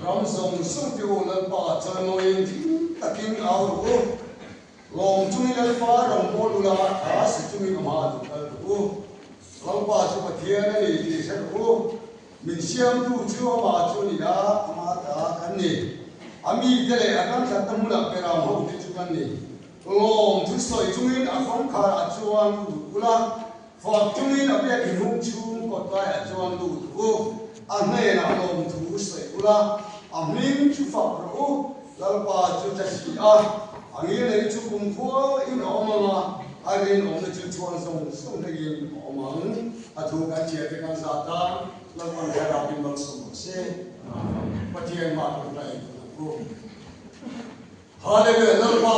Ram zawng zawng te u Lalpa chawimawiin hlim takin au rawh u. Lawm chungin Lalpa rawngbâwl ula tha si chungin a hma duh kal rawh u. Lalpa chu Pathian a ni tih hre rawh u. Min siamtu chu amah chu a ni a, amah ta kan ni. A mite leh a kan hlatna hmunah beram ho te chu kan ni. Lawm thu sawi chungin a kawngkhar ah chuan lut ula, fak chungin a biakinn hung chhung kawtlai ah chuan lut u. A hnenah lawm thu sawi ula, a hming chu fak rawh u. Lalpa chu ta si a, a ngilei chu kumkhua in a awm ang a, a rinawmna chu chhuan zawng zawng hlein a awm ang. A thu kan chhiar te kan zah tan Lalpan thlarau in malsawm rawh se. Pathian mah kan hla in kan ang u. Hallelujah Lalpa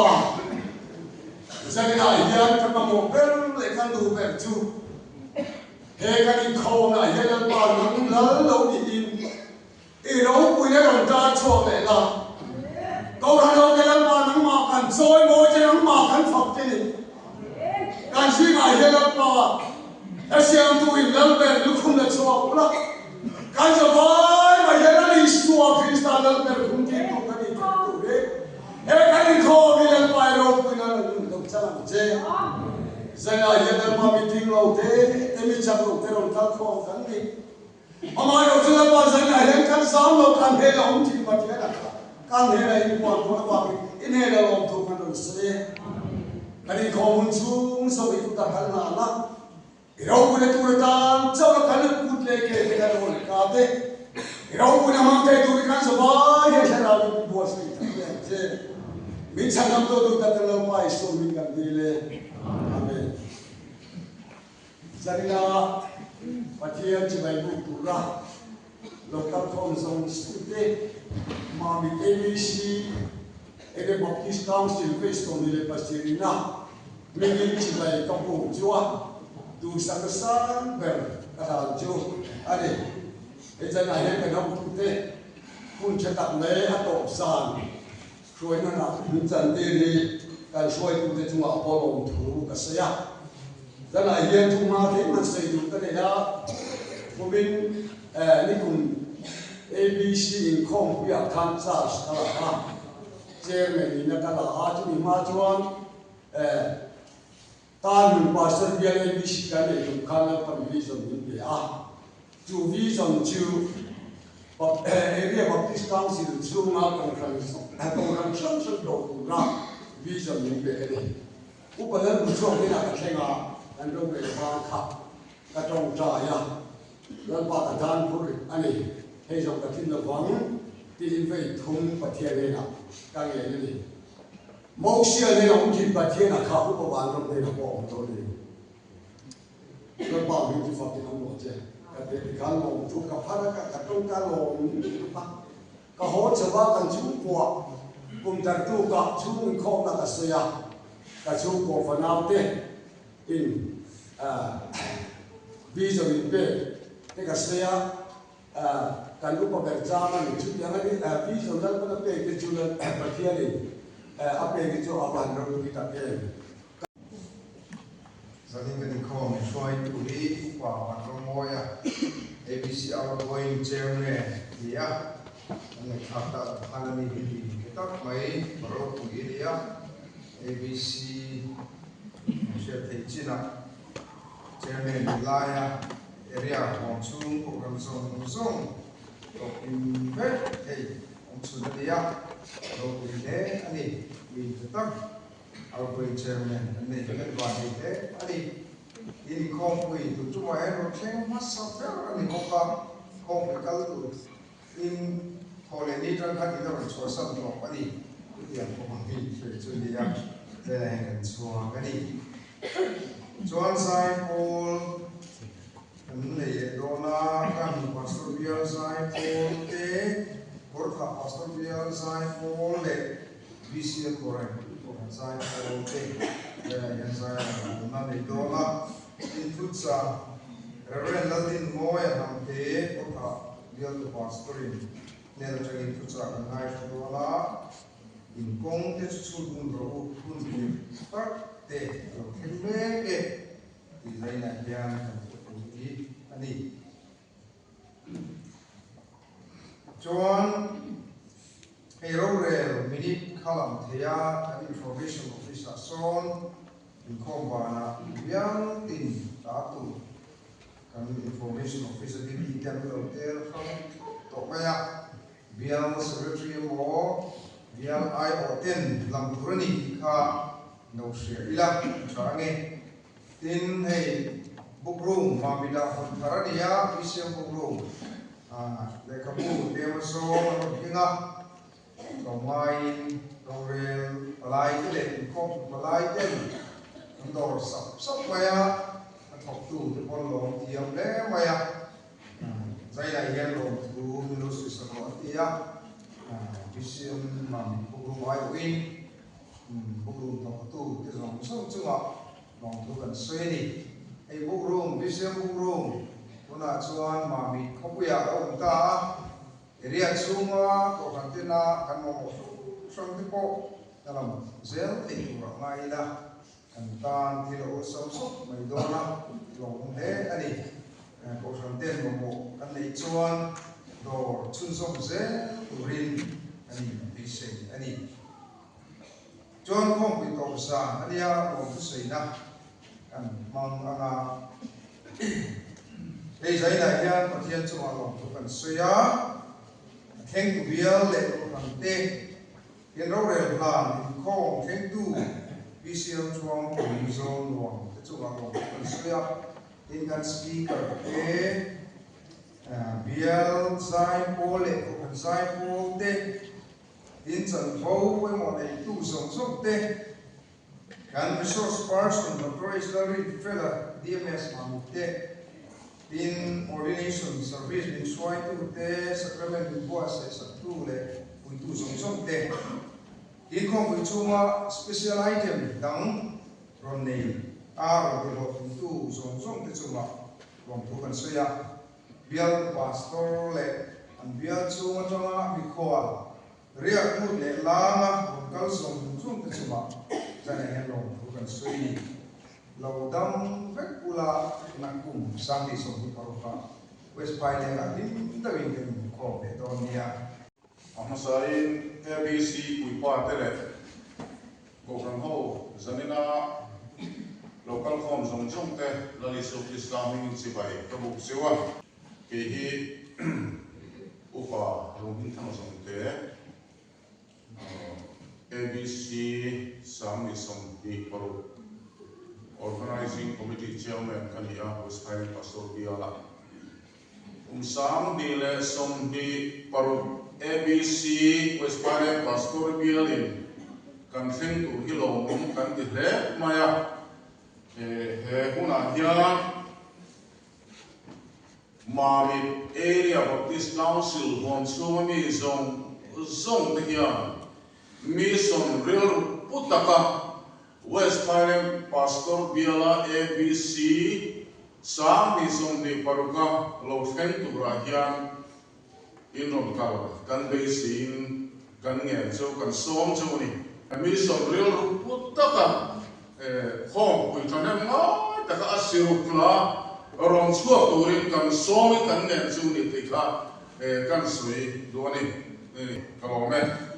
zaninah hian ka mamawh ber leh kan duh ber chu he kan inkhawmna hian Lalpa nang lal lo niin I ropuina rawn tar chhuak leh la. Kohhran ho te Lalpa nangmah kan chawi mawi che nangmah kan fak che ni. Kan zingah hian Lalpa hla siamtu in Lalber lukhum la chhuak ula. Kan zavai mai hian Lal Isua Krista Lalber khum tirtu kan in theih tur hi he kan inkhawm hi Lalpa i ropuina rawn nun lo chang ang che. Zanah hian Lalpa meeting lo te te mi chak lo te rawn kal khawm kan ni. Amaherawh chu Lalpa zainah hian kan zam lo, kan hel a awm thin Pathian a kha kan hel a inpuan dawn avangin i hnen a lawm thu kan rawn sawi e. Kan inkhawm hun chhung zawk i kut a kal nghal a, i ropuina tur atan chauh a kan kut leh ke te kan hawn ka te, i ropuina hmang thei tur hi kan zavai hian thlarau in buatsaih tak hle ang che. Min chhanham tawh duh tak kan Lalpa Isua min kan dil e. Amen. Zanina Pathian chibai buk tura lo kal khawm zawng zawngte Mamit ABC Area Baptist Council Phase 27-na hmingin chibai ka buk chu a duhsakna sang ber ka hlan chu a ni. Hei zanah hian kan hotute hun tha tak mai a tawp zan hruaina nak min chantir hi kan hruaitute chungah pawh lawmthu ka sawi a. Zanah hian thu hma thei man sawi duh ka nei a, kumin nikum ABC inkhawmpuiah khan charge ka la a, chairman in a ka la a, chumi hma chuan Tanhmun Pastor bial ABC kan neih tum khan Lalpan vision min pe a, chu vision chu Area Baptist Council chhunga kohhran kohhran hrang hrang tlawh tura vision min pe a ni. Upa Lalbuchhuak hnenah ka thleng a, kan rorel ban kha ka tawngtai a, Lalpa ka tan phur a ni, hei zawng ka thin lovang tiin vei thum Pathian hnenah ka ngen a ni. Mosia hnenah awm thin Pathian a kha upa vanram hnenah pawh a awm dawn a ni. Lalpa hming chu fakin awm rawh che. Ka teh ti khan lawm thu ka phar a, ka tawngka lawm lutuk a. Ka haw chho a, kan chhungkua kum thar tukah chhung inkhawmna ka sawi a, ka chhungkua fanaute in vision in pek te ka sawi a, kan upa ber chang a ni. Chutiang a ni, vision Lalpan a pek te chu Pathianin a pek hi chu a va han ropui tak em. Zanin kan inkhawm hruaitu hi Upa Vanramawia, ABC Outgoing Chairman a ni a, kan ngaihthlak tak ang khan a ni hi mi ke tak mai ropui a ni a, ABC hriat theih chinah Chairman ni laia area huam chhung program zawng zawng tawpin vek thei awm chhun a ni a, ropui hle a ni, mi tha tak. Outgoing Chairman an nei kan van thei hle a ni. In inkhawmpui tun tumah hian rawn thleng hmasa ber a ni bawk a, khawmpui kal tur in thaw leh ni tan khan in a rawn chhuahsan tawp a ni. Chutiang pawh ang hi hre chu a ni a, tlaiah hian kan chhuak a ni. Chuan Zaipawl kan nei leh dawn a, kan Pastor Bial Zaipawl te, Kawrthah Pastor Bial Zaipawl leh BCL Kawreng pawh an zai pawl te laiah hian zai a rawn awm a nei dawn a, Inthutsa Rev. Laldinmawia Hnamte pawtah bialtu Pastor-in hnen atangin thuchah kan ngaithla dawn a, In kawng te chu chhut ngun rawh u, hun tir tak te a lo thleng mek e tih zainah hian kan thupui hi a ni. Chuan. Hei rorel minute kha lam thei a, kan Information Office ah sawn inkhawm banah bial tin ta tur kan Information Office a duty te an lo tel hrang thlawp tawh mai a, bial Secretary emaw bial aiawh ten lam tur a ni tih kha lo hria ila a tha ange. Tin, hei book room Mamita hawn thar a ni a, BCM book room lehkhabu tlem a zawng a rawn tling a, tlawmngaiin rorel palai te leh inkhawm palai ten an dawr sap sap mai a, a thawktu te pawn lawm thiam hle mai a, Zailai hian lawmthu min lo sawi sak rawh an ti a, BCM Mamit book room aiawhin Bookroom thawktu te zawng zawng chungah lawngthu kan sawi a ni. Hei bookroom, BCM bookroom, tunah chuan Mamit khawpuiah a awm ta a, area chhunga kohhran tena kan mamawh hrang hrang te pawh la lam zel thei tur a ngai ila, kan tan thil a awlsam sawt mai dawn a, lawmawm hle a ni. Kohhran ten mamawh kan neih chuan dawr chhunzawm zel turin kan inbeisei a ni. Chuan khawmpui tawp zan a nia lawm thusawiina kan hmang ang a. Hei zainah hian Pathian chungah lawmthu kan sawi a, a thlengtu bial leh kohhran te hian rorel hlan inkhawm thlengtu PCL Chuangpui Zawl Nuam te chungah lawmthu kan sawi a, tin kan Speaker te, bial zaipawl leh kohhran zaipawl te, Tin, chanvo pawimawh neitu zawng zawng te, kan resource person Doctor H. Lalrinfela, DMS Mamit te, tin ordination service min hruaitu te, sacrament min buatsaih saktu leh puitu zawng zawng te, tin khawmpui chhunga special item dang rawn nei a rawn ti hlawhtlingtu zawng zawng te chungah lawmthu kan sawi a. Bial pastor leh an bial chhung atanga mikhual riak lut leh langa rawn kal zawng zawng te chungah zanah hian lawmthu kan sawi ni. Lo dam vek ula nakkum Sunday 26 ah West Phaileng ah hlim deuhin kan inkhawm leh dawn nia. A hmasain ABC puipa te leh Kohhran ho zanina local khawm zawng zawng te Lal Isua Krista hmingin chibai ka buk cheu a. Kei hi Upa Rohminthanga zawng te ABC 2026 Organizing Committee Chairman ka ni a, West Highland Pastor Biala. Kum 2026 ABC West Phaileng Pastor bialin kan thleng tur hi lawmawm kan ti hle mai a. He hunah hian Mamit Area Baptist Council huam chhunga mi zawng zawng te hian Mission rilru pu taka West Phaileng Pastor biala ABC 2026 a lo thleng turah hian in rawn kal kan beiseiin kan ngen chu kan sawm chu a ni. Mission rilru pu taka khawmpui thahnem ngai taka a siruk la rawn chhuak turin kan sawmin kan ngen chu ni tih kha kan sawi duh a ni. Ka lawm e.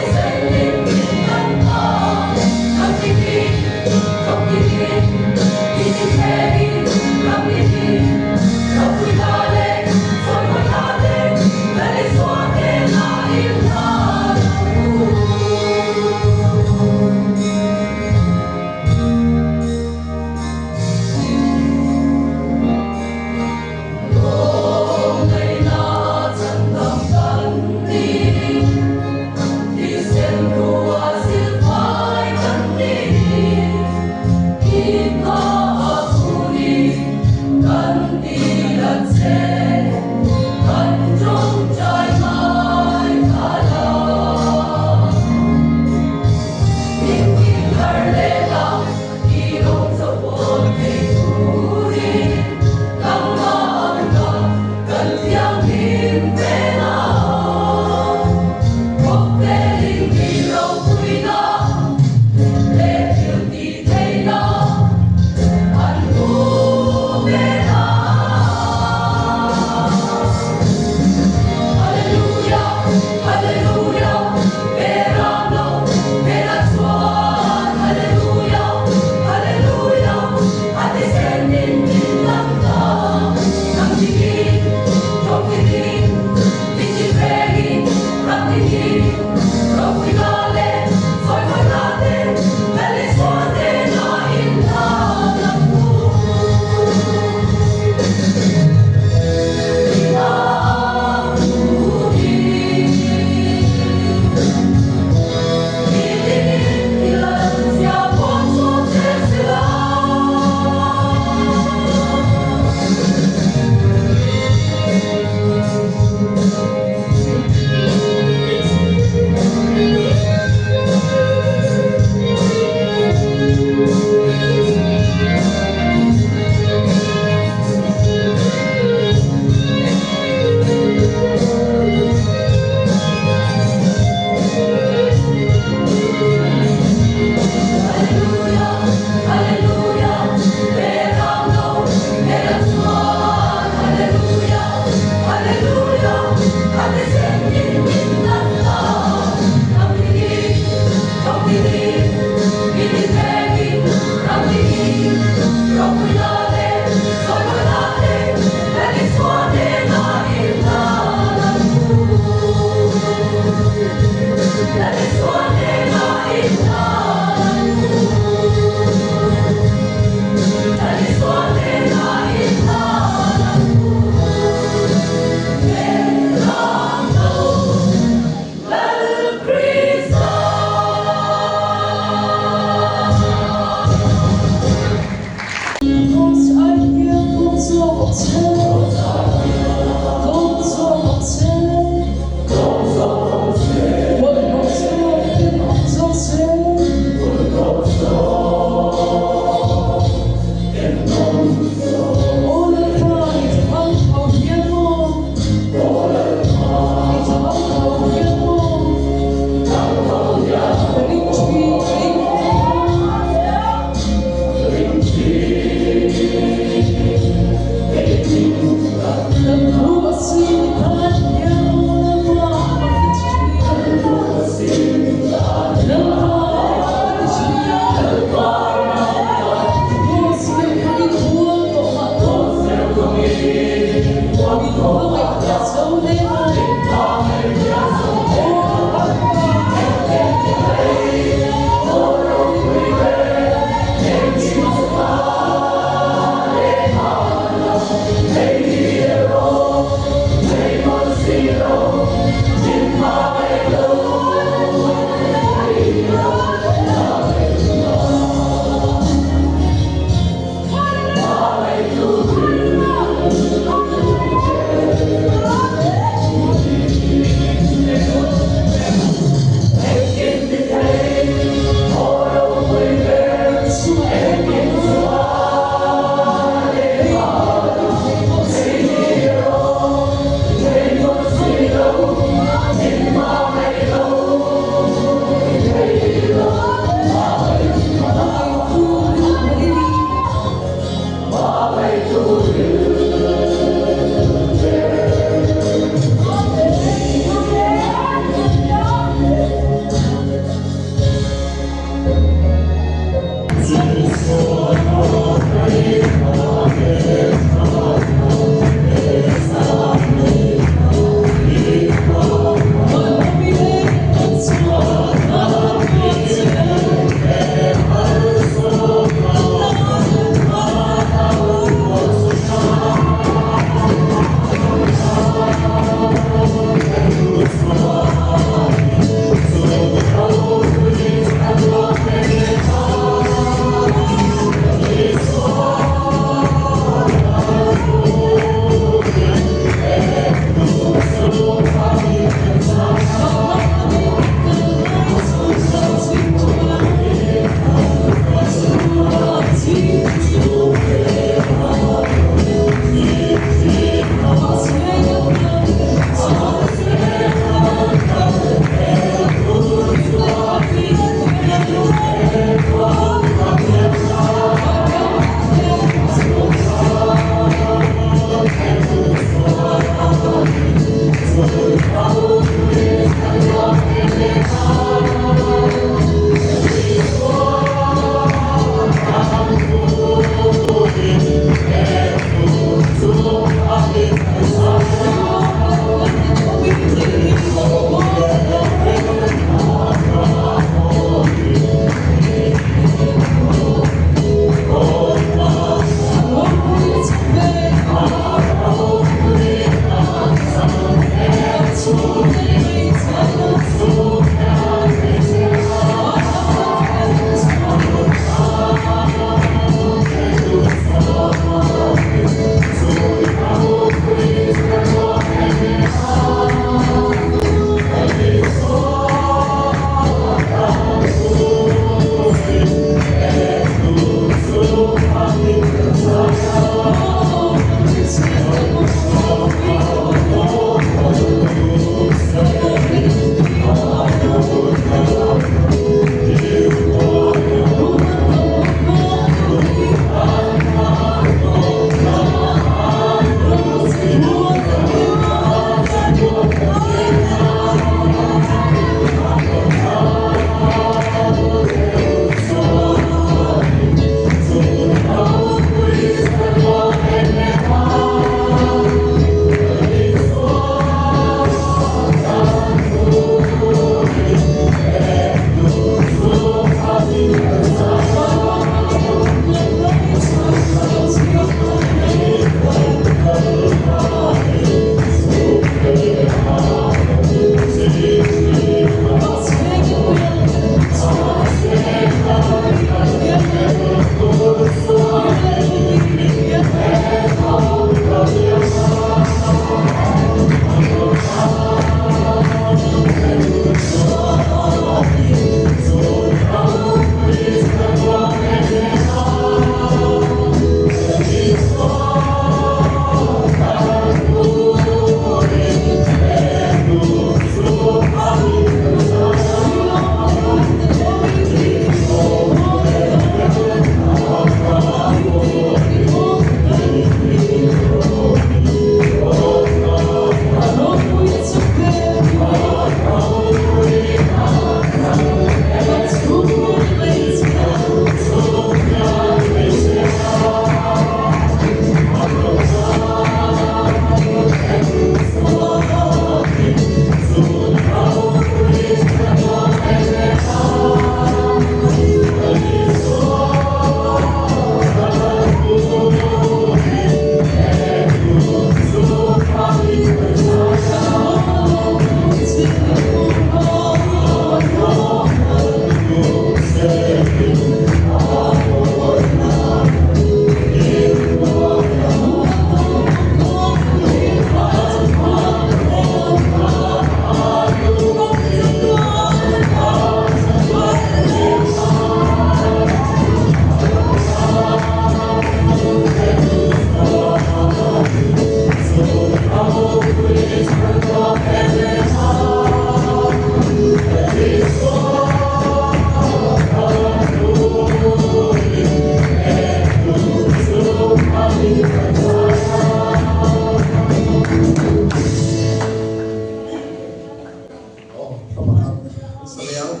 Aw, ka pakhat sa leh ang.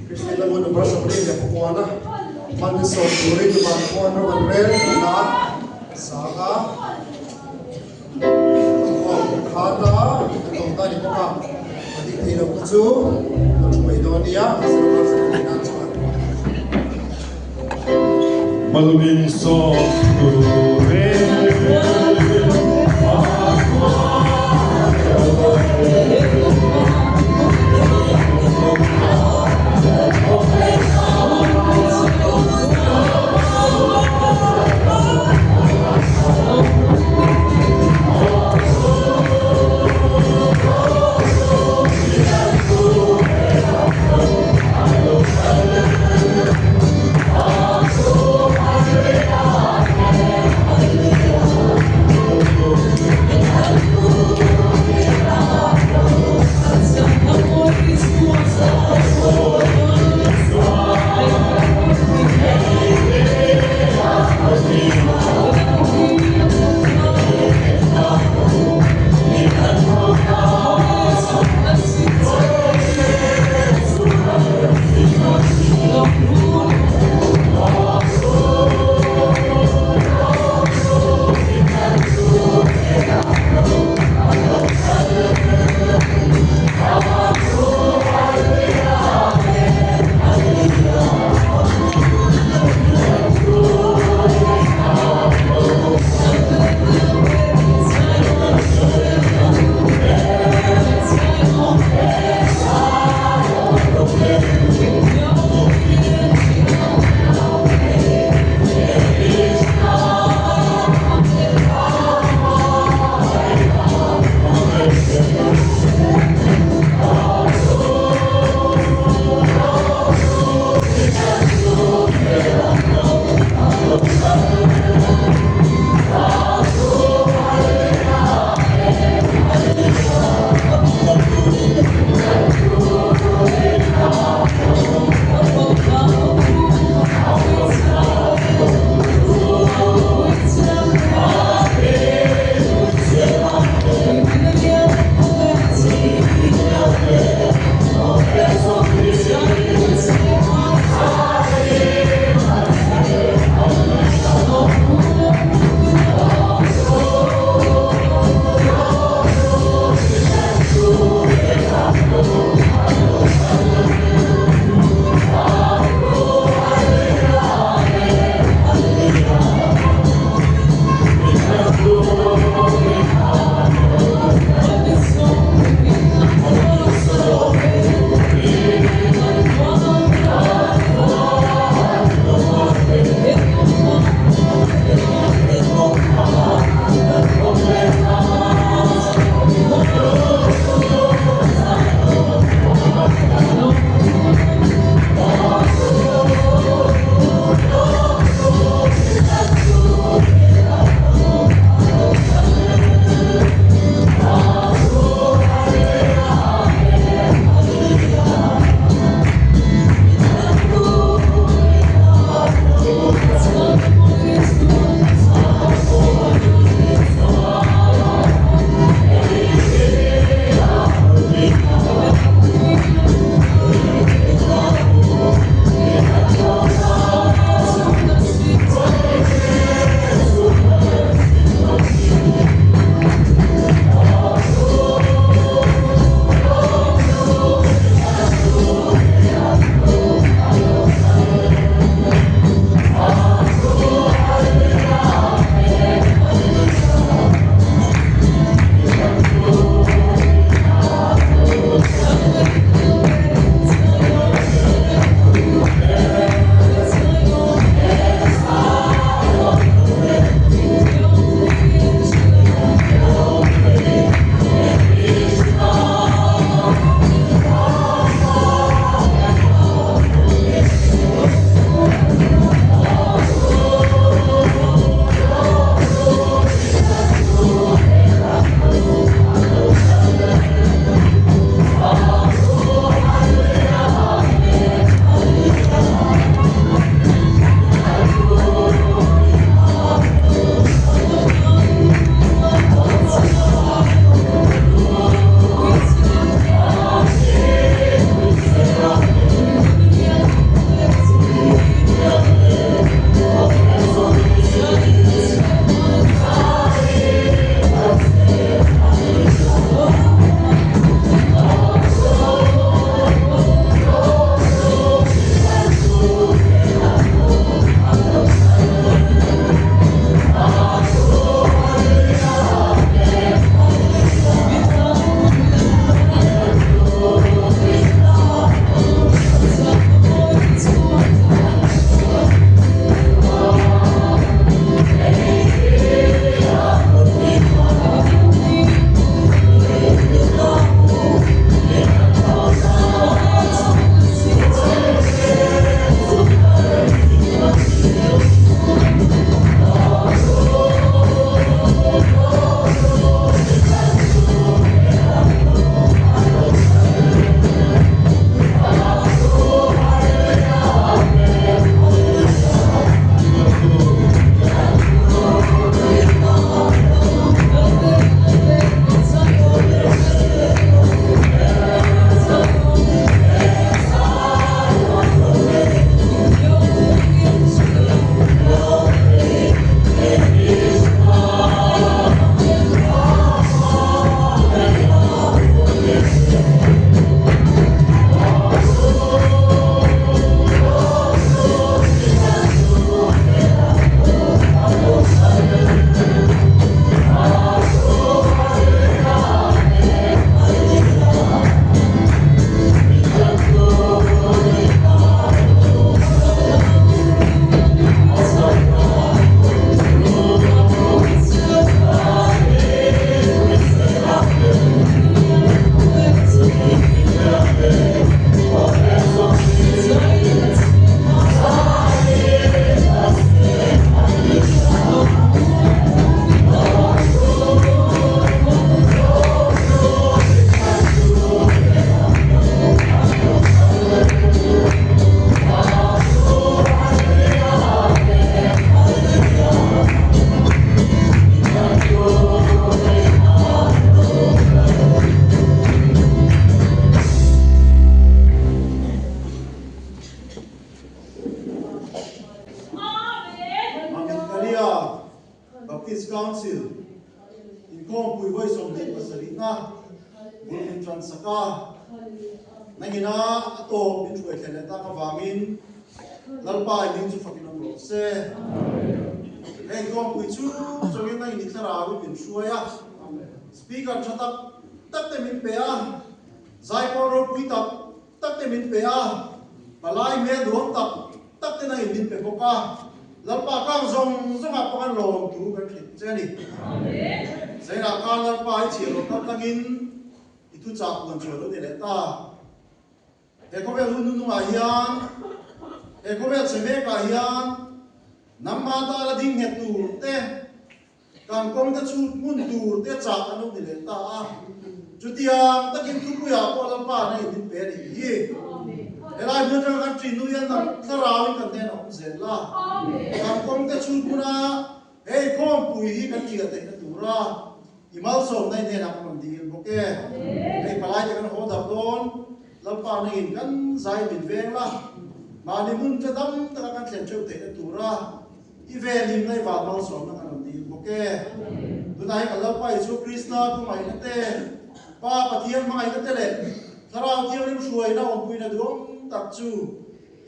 Kristian lam number 29 man in sawm turin van khuan ram an rel tih a sanga khata an awm ta ni bawk a, a ding thei lo kha chu lo thu mai dawn nia, mahse number 29 chuan. Malmin sawm turin van khuan ram an rel. Baptist Council inkhawmpui vawi 27na bul min tan sak a, nangina a tawp min hruai thlen leh tak avangin Lalpa i hming chu fakin awm rawh se. He inkhawmpui chu chawngin nangin i thlarau in min hruai a, Speaker tha tak tak te min pe a, zaipawl ropui tak tak te min pe a, palai hmel duhawm tak tak te nangin min pe bawk a, Lalpa kang zawng zawngah pawh khan lawm thu kan hrilh che a ni. Zainah khan Lalpa i chhiar loh tak tangin i thuchah puan chhuah lo ni leh ta. He khawvel hun hnungah hian, he khawvel chhe mekah hian nangmah tana ding nghet tur te, Kan kawngte chu hmun tur te chah an awm ni leh ta a, chutiang takin thupuiah pawh Lalpa na in min pe a nih hi. Helai hmun atanga kan ṭin nu hian nang thlarauin kan hnen a awm zel la. Kan kawngte chu hmuna hei khawmpui hi kan ṭiah theihna tura i malsawmna i hnenah kan rawn dil bawk e. Hei palai te kan haw darh dawn, Lalpa na in kan zai min veng la, mahni hmun te dam taka kan thlen ṭheuh theihna tura I vel in ngai van malsawmna kan rawn dil bawk e. Tunah hi kan Lalpa Isua Krista khawngaihna te, Pa Pathian hmangaihna te leh Thlarau Thianghlim hruaina awmpuina duhawm tak chu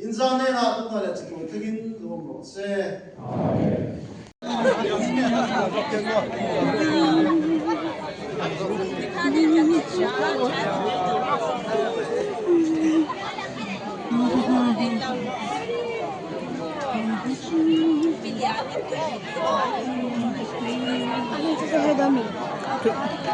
inzan hnenah tunah leh chatuan thlengin lo awm rawh se. Amen.